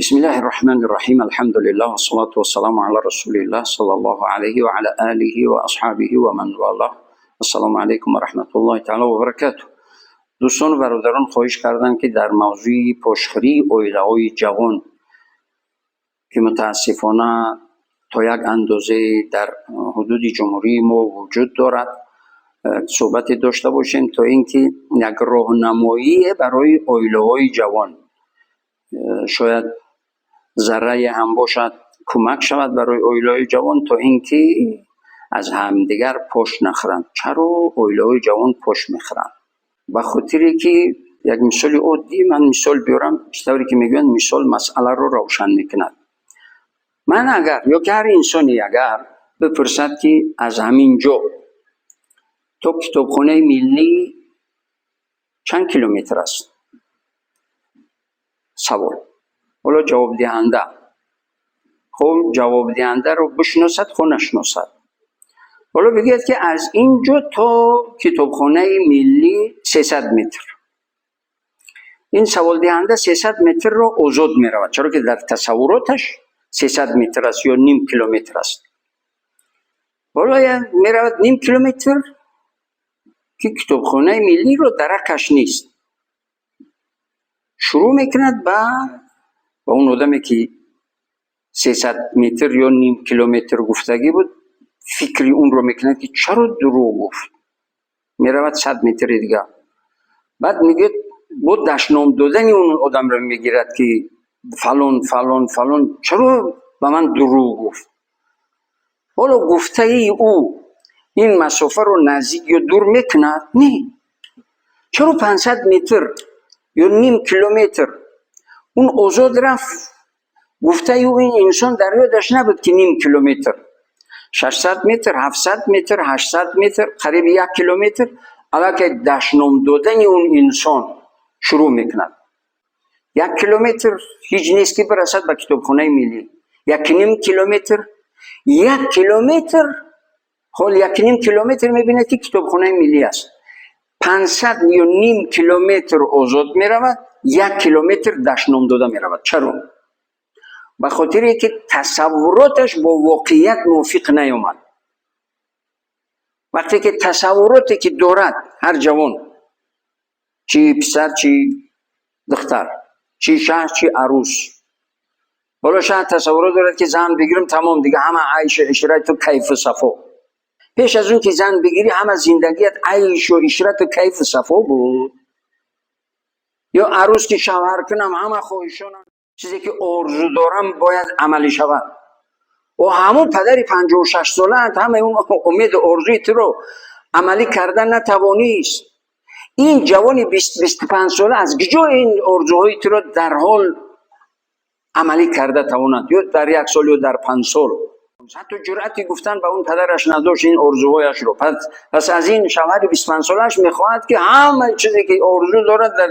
بسم الله الرحمن الرحيم، الحمد لله والصلاة والسلام على رسول الله صلى الله عليه وعلى آله وأصحابه ومن والاه. السلام علیکم و رحمت الله تعالی و برکاته. دوستان و برادران خواهش کردند که در موضوع پاشخوری оилаҳои ҷавон, ки мутаассифона то як андоза дар ҳудуди ҷумҳурии мо вуҷуд дорад, суҳбате дошта бошем, то инки як роҳнамоӣ барои оилаҳои ҷавон, шояд заррае ҳам бошад, кӯмак шавад барои оилаҳои ҷавон, то инки аз ҳамдигар пош нахӯранд. Чаро оилаҳои ҷавон пош мехӯранд? Ба хотире ки як мисоли оддӣ ман мисол биёрам, чӣ тавре ки мегӯянд, мисол масъаларо равшан мекунад. Ман агар ё ки ҳар инсоне агар бипурсад, ки аз ҳамин ҷо то китобхонаи миллӣ чанд километр аст? Савол. Ҳоло ҷавобдиҳанда, хуб, ҷавобдиҳандаро бишносад, хо нашиносад, ҳоло бигӯяд, ки аз ин ҷо то китобхонаи миллӣ 300 метр. Ин саволдиҳанда 300 метрро озод меравад, чаро ки дар тасаввуроташ 300 метр аст ё ним километр аст. Ҳоло меравад ним километр, ки китобхонаи миллиро даракаш нест. Шурӯъ мекунад ба он одаме, ки 300 метр ё ним километр гуфтагӣ буд, фикри онро мекунад, ки чаро дурӯғ гуфт. Меравад 100 метри дигар, баъд мегӯяд, бо дашном додани он одамро мегирад, ки фалон, фалон, фалон чаро ба ман дурӯғ гуфт? Ҳоло гуфтаи ӯ ин масофаро наздик ё дур мекунад? Не. Чаро 500 метр ё ним километр он озод рафт? Гуфтаи ӯ ин инсон дар ёдаш набуд, ки ним километр, 600 метр, 700 метр, 800 метр, қариби 1 километр. Аллакай дашном додани он инсон шурӯъ мекунад. 1 километр ҳеҷ нест, ки бирасад ба китобхонаи миллӣ. 1.5 километр, 1 километр, ҳол 1.5 километр мебинад, ки китобхонаи миллӣ аст. 500 ё ним километр озод меравад, 1 километр дашном дода меравад. Чаро? Ба хотире ки тасаввуроташ бо воқеият мувофиқ наёмад. Вақте ки тасаввуроте ки дорад ҳар ҷавон, чӣ писар, чӣ духтар, чӣ шаҳр, чӣ арӯс, ҳоло шояд тасаввурот дорад, ки зан бигирам, тамом, дига ҳама айшу ишрату кайфу сафо. Пеш аз он ки зан бигирӣ, ҳама зиндагият айшу ишрату кайфу сафо буд? Ё арӯс ки шавҳар кунам, ҳама хоҳишонам, чизе ки орзу дорам, бояд амалӣ шавад. О, ҳамун падари 56-солаат ҳамаи он умеду орзуи туро амалӣ карда натавонист. Ин ҷавони 20-25 сола аз куҷо ин орзуҳои туро дар ҳол амалӣ карда тавонад, ё дар як сол, ё дар 5 сол? Ҳатто ҷуръати гуфтан ба он падараш надошт ин орзуҳояшро. Пас аз ин шавҳари 25-солааш мехоҳад, ки ҳама чизе ки орзу дорад, дар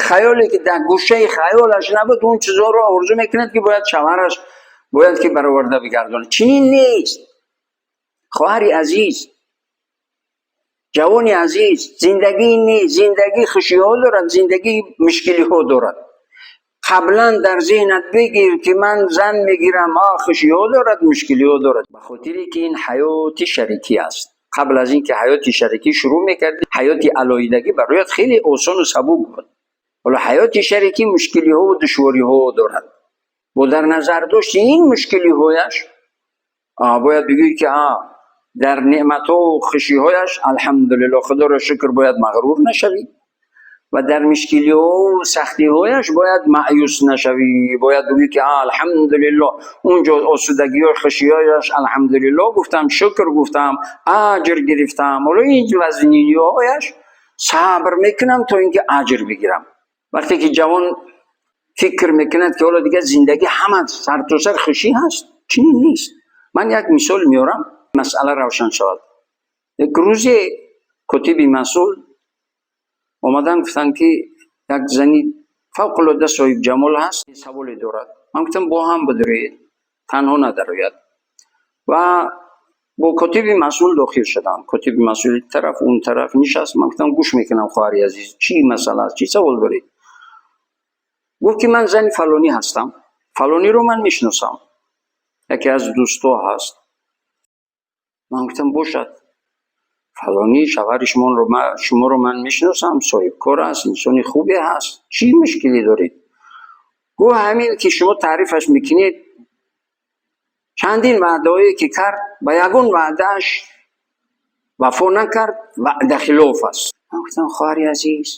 хаёле ки дар гӯшаи хаёлаш набуд, он чизҳоро орзу мекунад, ки бояд шавҳараш бояд ки бароварда бигардонад. Чунин нест, хоҳари азиз, ҷавони азиз. Зиндагӣ нест. Зиндагӣ хушиҳо дорад, зиндагӣ мушкилиҳо дорад. Қаблан дар зеҳнат бигир, ки ман зан мегирам, а хушиҳо дорад, мушкилиҳо дорад, ба хотире ки ин ҳаёти шарикӣ аст. Қабл аз ин ки ҳаёти шарикӣ шурӯъ мекардӣ, ҳаёти алоҳидагӣ бароят хеле осону сабук буд. Ҳоло ҳаёти шарикӣ мушкилиҳову душвориҳо дорад. Бо дар назар дошти ин мушкилиҳояш бояд бигӯӣ, ки а дар неъматҳову хушиҳояш алҳамдулилло, худоро шукр, бояд мағрур нашавӣ ва дар мушкилиҳову сахтиҳояш бояд маъюс нашавӣ. Бояд бигӯӣ, ки алҳамдулилло, унҷо осудагиҳо, хушиҳояш алҳамдулилло гуфтам, шукр гуфтам, аҷр гирифтам. Ҳоло ин вазниниҳояш сабр мекунам, то ин ки аҷр бигирам. Вақте ки ҷавон фикр мекунад, ки ҳоло дигар зиндагӣ ҳама сартосар хушӣ ҳаст, чунин нест. Ман як мисол меорам, масъала равшан шавад. Як рӯзе котиби масъул омадан, гуфтанд, ки як зани фавқулода соҳибҷамол ҳаст, саволе дорад. Ман гуфтам, бо ҳам бидуред, танҳо надарояд. Ва бо котиби масъул дохил шудам. Котиби масъул тараф, он тараф нишаст. Ман гуфтам, гӯш мекунам, хоҳари азиз, чӣ масъала аст, чӣ савол доред? Гуфт, ки ман зани фалонӣ ҳастам. Фалониро ман мешиносам, яке аз дӯстҳо ҳаст. Ман гуфтам, бошад, фалонӣ шавҳари шуморо ман мешиносам, соҳибкор аст, инсони хубе ҳаст, чӣ мушкиле доред? Гуфт, ҳамин ки шумо таърифаш мекунед, чандин ваъдаҳое ки кард, ба ягон ваъдааш вафо накард, ваъдахилоф аст. Ман гуфтам, хоҳари азиз,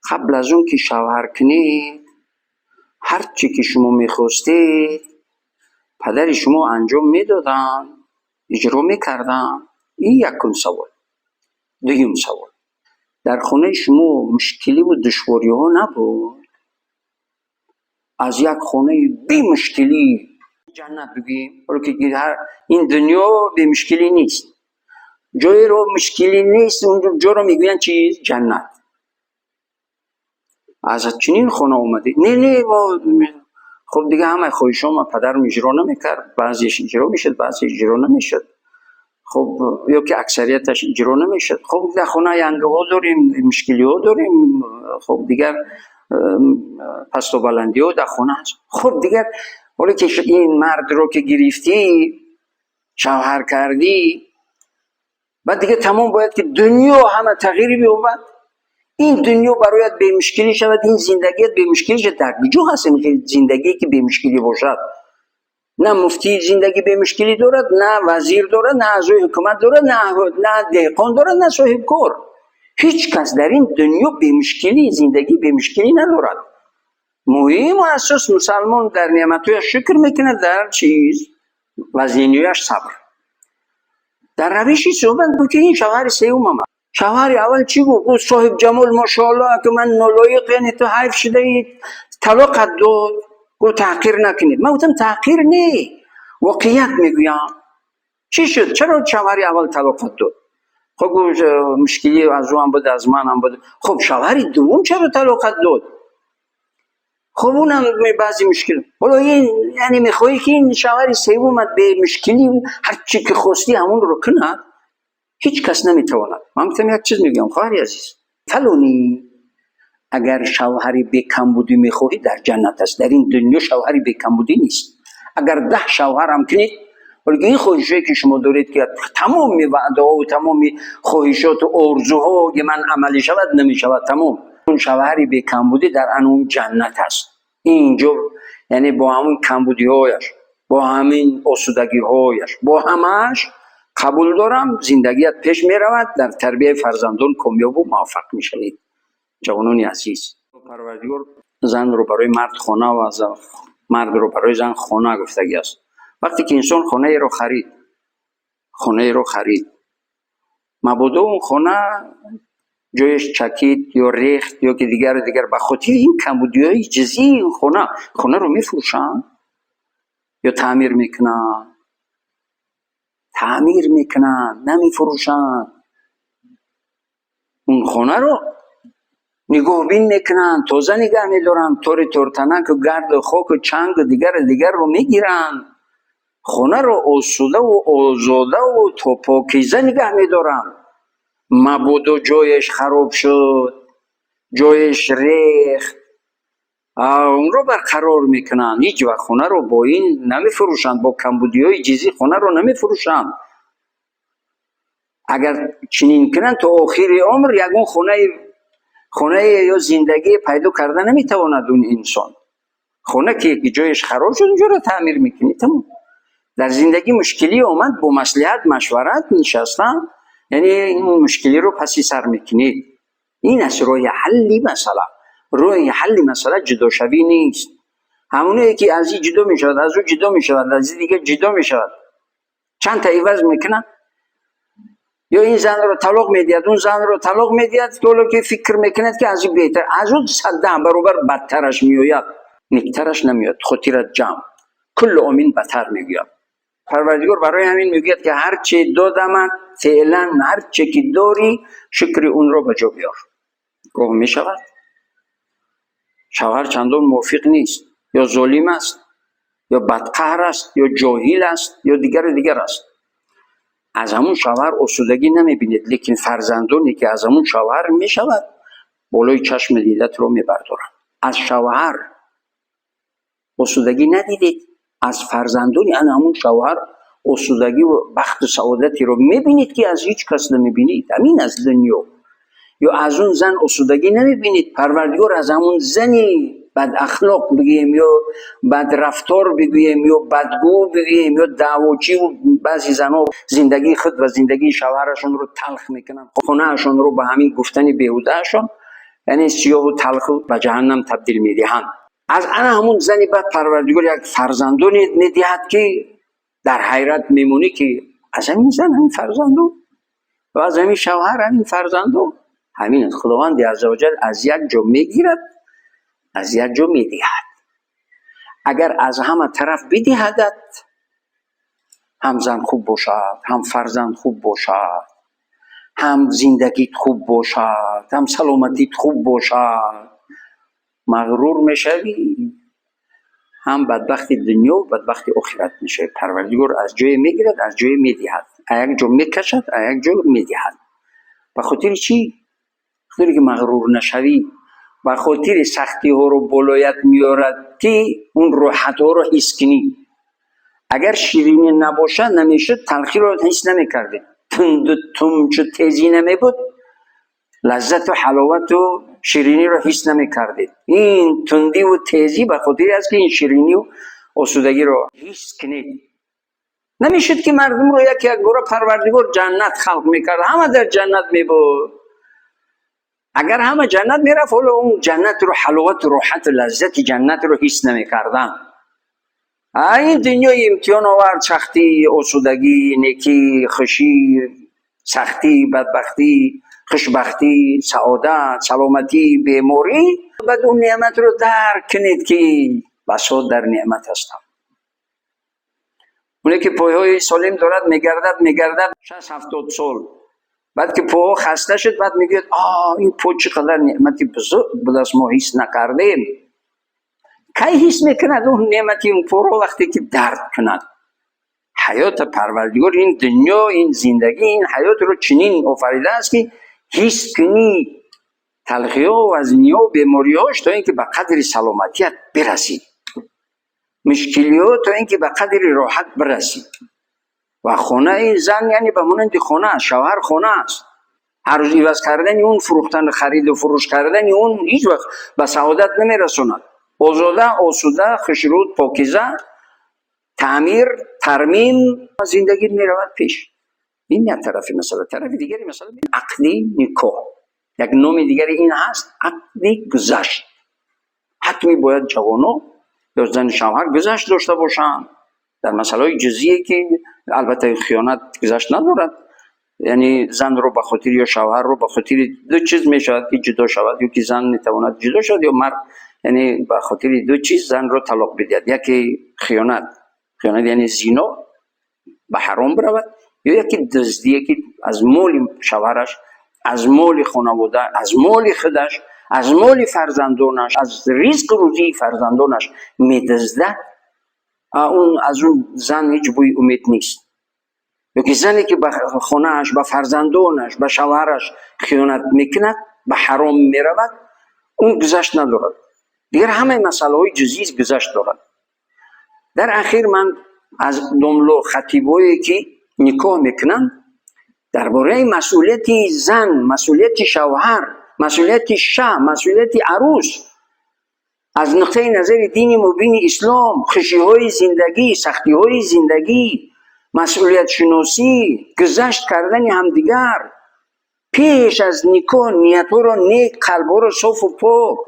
қабл аз он ки шавҳар кунед, ҳар чӣ ки шумо мехостед, падари шумо анҷом медоданд, иҷро мекарданд? Ин якум савол. Дуюм савол, дар хонаи шумо мушкиливу душвориҳо набуд? Аз як хонаи бемушкилӣ ҷаннат бигӯем, ҳоло ки ин дунё бемушкилӣ нест, ҷоеро мушкилӣ нест, он ҷоро мегӯянд чи? Ҷаннат. Аз чунин хона омадед? Не, не, хуб, дига ҳамаи хоҳишҳома падарам иҷро намекард, баъзеш иҷро мешуд, баъзе иҷро намешуд, хуб, ё ки аксарияташ иҷро намешуд. Хуб, дар хона янгиҳо дорем, мушкилиҳо дорем, хуб, дигар пасту баландиҳо дар хона ҳаст. Хуб, дигар ҳоло ки ин мардро ки гирифтӣ, шавҳар кардӣ, баъд дига тамом бояд ки дунё ҳама тағйир биёбад, ин дунё барояд бемушкилӣ шавад, ин зиндагият бемушкилӣ шавад. Дар куҷо ҳаст ин зиндагие ки бемушкилӣ бошад? На муфтии зиндагӣ бемушкилӣ дорад, на вазир дорад, на аъзои ҳукумат дорад, на деҳқон дорад, на соҳибкор. Ҳеҷ кас дар ин дунё бемушкилӣ, зиндагӣ бемушкилӣ надорад. Муҳиму асос, мусалмон дар неъматҳояш шукр мекунад, дар чиз вазниниёяш сабр. Дар равиши суҳбат буд ки ин шавҳари сеюмам аст. Шавҳари аввал чӣ гуфт? Гуфт, соҳибҷамол, мошоалло, ки ман нолоиқ, яъне ту ҳайф шудаи, талоқат дод. Гуфт, таҳқир накунед. Ман гуфтам, таҳқир не, воқеият мегӯям. Чӣ шуд, чаро шавҳари аввал талоқат дод? Хуб, гуфт, мушкилӣ аз ӯ ҳам буд, аз ман ҳам буд. Хуб, шавҳари дуввум чаро талоқат дод? Хуб, унам баъзе мушкил. Ҳоло ин яъне мехоҳӣ ки ин шавҳари севумат бемушкилӣ ҳар чӣ ки хостӣ, ҳамонро кунад? Ҳеҷ кас наметавонад. Ман гуфтам, як чиз мегӯям, хоҳари азиз, фалонӣ, агар шавҳари бекамбудӣ мехоҳӣ, дар ҷаннат аст. Дар ин дунё шавҳари бекамбудӣ нест. Агар 10 шавҳарам кунед, вале ин хоҳишҳое ки шумо доред, ки тамоми ваъдаҳову тамоми хоҳишоту орзуҳои ман амалӣ шавад, намешавад. Тамом, он шавҳари бекамбудӣ дар анун ҷаннат аст. Инҷо яъне бо ҳамон камбудиҳояш, бо ҳамин осудагиҳояш, бо ҳамааш қабул дорам, зиндагият пеш меравад, дар тарбияи фарзандон комёбу муваффақ мешавед. Ҷавонони азиз, Парвардигор занро барои мард хона ва мардро барои зан хона гуфтагӣ аст. Вақте ки инсон хонаеро харид, хонаеро харид, мабодо он хона ҷояш чакид ё рехт ё ки дигару дигар, ба хотири ин камбудиҳои ҷузъии ин хона хонаро мефурӯшанд ё таъмир мекунанд? Таъмир мекунанд, намефурӯшанд. Он хонаро нигоҳбин мекунанд, тоза нигаҳ медоранд, тори тортанаку гарду хоку чангу дигару дигарро мегиранд, хонаро осудаву озодаву то покиза нигаҳ медоранд. Мабодо ҷояш хароб шуд, ҷояш рехт, онро барқарор мекунанд. Ҳеҷ вақт хонаро бо ин намефурӯшанд, бо камбудиҳои ҷизӣ хонаро намефурӯшанд. Агар чунин кунанд, то охири умр ягон хонае ё зиндагие пайдо карда наметавонад он инсон. Хона ки ҷояш хароб шуд, онҷоро таъмир мекунӣ, тамом. Дар зиндагӣ мушкилӣ омад, бо маслиҳат, машварат нишастан, яъне ин мушкилиро паси сар мекунед. Ин аст роҳи ҳалли масъала. Роҳи ҳалли масъала ҷудошавӣ нест. Ҳамоное ки аз ин ҷудо мешавад, аз ӯ ҷудо мешавад, аз ин дигар ҷудо мешавад, чанд та иваз мекунад, ё ин занро талоқ медиҳад, он занро талоқ медиҳад, ҳоло ки фикр мекунад, ки аз ин беҳтар, аз ӯ 110 баробар бадтараш меояд, нектараш намеояд. Хотират ҷамъ, кулли омин батар мегӯяд Парвардигор. Барои ҳамин мегӯяд, ки ҳар че додамат, феълан ҳар че ки дорӣ, шукри онро ба ҷо биёр. Гоҳ мешавад, шавҳар чандон мувофиқ нест, ё золим аст, ё бадқаҳр аст, ё ҷоҳил аст, ё дигару дигар аст. Аз ҳамун шавҳар осудагӣ намебинед, лекин фарзандоне ки аз ҳамун шавҳар мешавад, болои чашми дидатро мебардоранд. Аз шавҳар Осудагӣ надидед, аз фарзандони ана ҳамун шавҳар осудагӣ ва бахту саодатеро мебинед, ки аз ҳеҷ кас намебинед. Ҳамин аз дунё. Ё аз он зан осудагӣ намебинед. Парвардигор аз ҳамун зани бадахлоқ бигӯем ё бадрафтор бигӯем ё бадгӯ бигӯем ё даъвочӣ, баъзе занҳо зиндагии худ ва зиндагии шавҳарашонро талх мекунанд, хонаашонро ба ҳамин гуфтани беҳудаашон, яъне сиёҳу талху ба ҷаҳаннам табдил медиҳанд. Аз ана ҳамун зани бад Парвардигор як фарзандоне медиҳад, ки дар ҳайрат мемонӣ, ки аз ҳамин зан ҳамин фарзандо ва аз ҳамин шавҳар ҳамин фарзандо. Ҳамин аст, Худованди аззаваҷал аз як ҷо мегирад, аз як ҷо медиҳад. Агар аз ҳама тараф бидиҳадат, ҳам зан хуб бошад, ҳам фарзанд хуб бошад, ҳам зиндагит хуб бошад, ҳам саломатит хуб бошад, мағрур мешавӣ, ҳам бадбахти дунё, бадбахти охират мешавӣ. Парвардигор аз ҷое мегирад, аз ҷое медиҳад, аз як ҷо мекашад, аз як ҷо медиҳад. Ба хотири чӣ? Хотире ки мағрур нашавӣ, ба хотири сахтиҳоро болоят меорад, ки он роҳатҳоро ҳис кунӣ. Агар ширинӣ набошад, намешуд, талхиро ҳис намекардед. Тунду тумчу тезӣ намебуд, лаззату ҳаловату шириниро ҳис намекардед. Ин тундиву тезӣ ба хотире аст, ки ин ширинию осудагиро ҳис кунед. Намешуд, ки мардумро як якбора Парвардигор ҷаннат халқ мекард, ҳама дар ҷаннат мебуд. Агар ҳама ҷаннат мерафт, ҳоло он ҷаннатро, ҳаловату роҳату лаззати ҷаннатро ҳис намекарданд. Ин дунёи имтиҳон овард: сахтӣ, осудагӣ, некӣ, хушӣ, сахтӣ, бадбахтӣ, хушбахтӣ, саодат, саломатӣ, беморӣ. Баъд он неъматро дарк кунед, ки басо дар неъмат ҳастам. Оне ки пойҳои солим дорад, мегардад, мегардад 60-70 сол, баъд ки поҳо хаста шуд, баъд мегӯяд: «А, ин по чӣ қадар неъмати бузург будааст, мо ҳис накардем». Кай ҳис мекунад он неъмати он поро? Вақте ки дард кунад. Ҳаёта Парвардигор, ин дунё, ин зиндагӣ, ин ҳаётро чунин офаридааст, ки ҳис кунӣ талхиҳо, вазниҳо, бемориҳош, то ин ки ба қадри саломатият бирасӣ, мушкилиҳо, то ин ки ба қадри роҳат бирасӣ. Ва хонаи зан, яъне ба монанди хона аст, шавҳар хона аст. Ҳар рӯз иваз кардани он, фурӯхтан, хариду фурӯш кардани он ҳеҷ вақт ба саодат намерасонад. Озода, осуда, хушруд, покиза, таъмир, тармим, зиндагӣ меравад пеш. Ин як тарафи масъала. Тарафи дигари масъала, ақди никоҳ, як номи дигари ин ҳаст, ақди гузашт. Ҳатмӣ бояд ҷавоно ё зану шавҳар гузашт дошта бошанд дар масъалаҳои ҷузъие, ки албатта хиёнат гузашт надорад. Яъне занро ба хотири ё шавҳарро ба хотири ду чиз мешавад, ки ҷудо шавад, ё ки зан метавонад ҷудо шавад ё мард, яъне ба хотири ду чиз занро талоқ бидиҳад: яке хиёнат, хиёнат яъне зино, ба ҳаром биравад, ё яке дуздие, ки аз моли шавҳараш, аз моли хонавода, аз моли худаш, аз моли фарзандонаш, аз ризқу рӯзии фарзандонаш медуздад. Он аз он зан ҳеҷ бӯи умед нест. Ёки зане ки ба хонааш, ба фарзандонаш, ба шавҳараш хиёнат мекунад, ба ҳаром меравад, он гузашт надорад. Дигар ҳамаи масъалаҳои ҷузъӣ гузашт дорад. Дар ахир ман аз домло хатибое, ки никоҳ мекунанд, дар бораи масъулияти зан, масъулияти шавҳар, масъулияти шаҳ, масъулияти арӯс аз нуқтаи назари дини мубини ислом, хушиҳои зиндагӣ, сахтиҳои зиндагӣ, масъулиятшиносӣ, гузашт кардани ҳамдигар, пеш аз никоҳ ниятҳоро нек, қалбҳоро софу пок.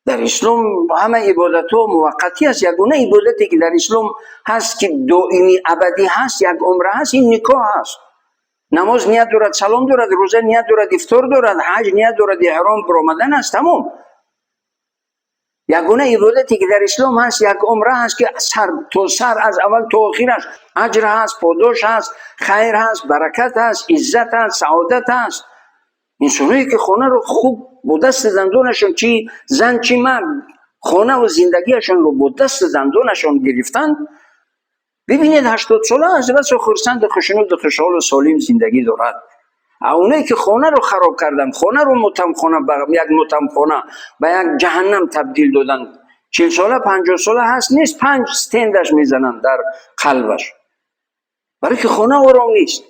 Дар ислом ҳама ибодатҳо муваққатӣ аст. Ягона ибодате, ки дар ислом ҳаст, ки доимӣ, абадӣ ҳаст, як умра ҳаст, ин никоҳ ҳаст. Намоз ният дорад, салом дорад, рӯза ният дорад, ифтор дорад, ҳаҷ ният дорад, эҳром баромадан аст, тамом. Ягона ибодате, ки дар ислом ҳаст, як умра ҳаст, ки сар то сар, аз аввал то охираш аҷр ҳаст, подош ҳаст, хайр ҳаст, баракат ҳаст, иззат ҳаст, саодат ҳаст. Инсоное, ки хонаро хуб бо дасти дандонашон, чи зан, чи мард, хонаву зиндагиашонро бо дасти дандонашон гирифтанд, бибинед, 80сола аст, басо хурсанду хушнуду хушҳолу солим зиндагӣ дорад. А оное, ки хонаро хароб карданд, хонаро мотамхона, ба як мотамхона, ба як ҷаҳаннам табдил доданд. 40 сола, 50 сола ҳаст, нест, панҷ стендаш мезананд дар қалбаш, барои ки хона ором нест.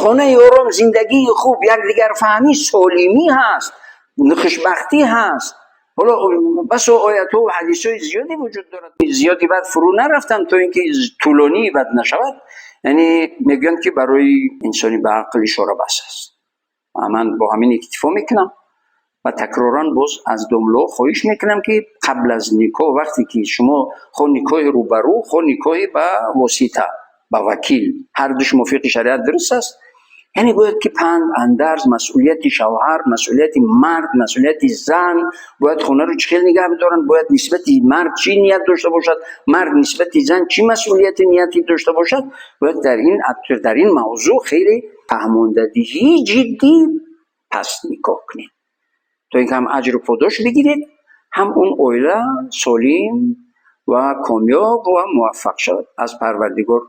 Хонаи ором, зиндагии хуб, якдигарфаҳмӣ, солимӣ ҳаст, хушбахтӣ ҳаст. Ҳоло басо оятҳо ва ҳадисҳои зиёде вуҷуд дорад. Зиёди баъд фурӯ нарафтам, то ин ки тӯлонӣ бад нашавад. Яъне мегӯянд, ки барои инсони ба ақл ишора бас аст. Ман бо ҳамин иктифо мекунам ва такроран боз аз домло хоҳиш мекунам, ки қабл аз никоҳ, вақте ки шумо хо никоҳи рӯбарӯ, хо никоҳи ба восита, ба вакил, ҳар душ мувофиқи шариат дуруст аст. Яъне бояд ки панд, андарз, масъулияти шавҳар, масъулияти мард, масъулияти зан, бояд хонаро чӣ хел нигаҳ бидоранд, бояд нисбати мард чӣ ният дошта бошад, мард нисбати зан чӣ масъулияти нияти дошта бошад. Бояд дар ин мавзӯъ хеле фаҳмондадиҳии ҷиддӣ пас никоҳ кунед, то ин ки ҳам аҷру подош бигиред, ҳам он оила солим ва комёб ва муваффақ шавад. Аз Парвардигор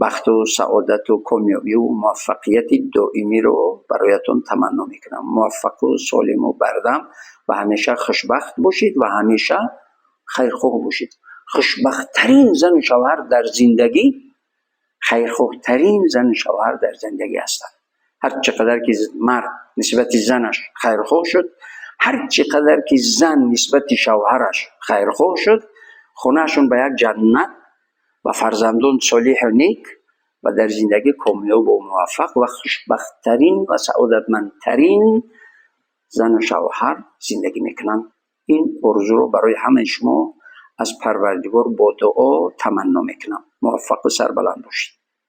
бахту саодату комёбиву муваффақияти доимиро бароятон таманно мекунам. Муваффақу солиму бардам ва ҳамеша хушбахт бошед ва ҳамеша хайрхоҳ бошед. Хушбахттарин зану шавҳар дар зиндагӣ хайрхоҳтарин зану шавҳар дар зиндагӣ ҳастанд. Ҳар чӣ қадар ки мард нисбати занаш хайрхоҳ шуд, ҳар чӣ қадар ки зан нисбати шавҳараш хайрхоҳ шуд, хонаашон ба як ҷаннат ва фарзандон солиҳу нек ва дар зиндагӣ комёбу муваффақ ва хушбахттарин ва саодатмандтарин зану шавҳар зиндагӣ мекунанд. Ин орзуро барои ҳамаи шумо аз Парвардигор бо дуо таманно мекунам. Муваффақу сарбаланд бошед.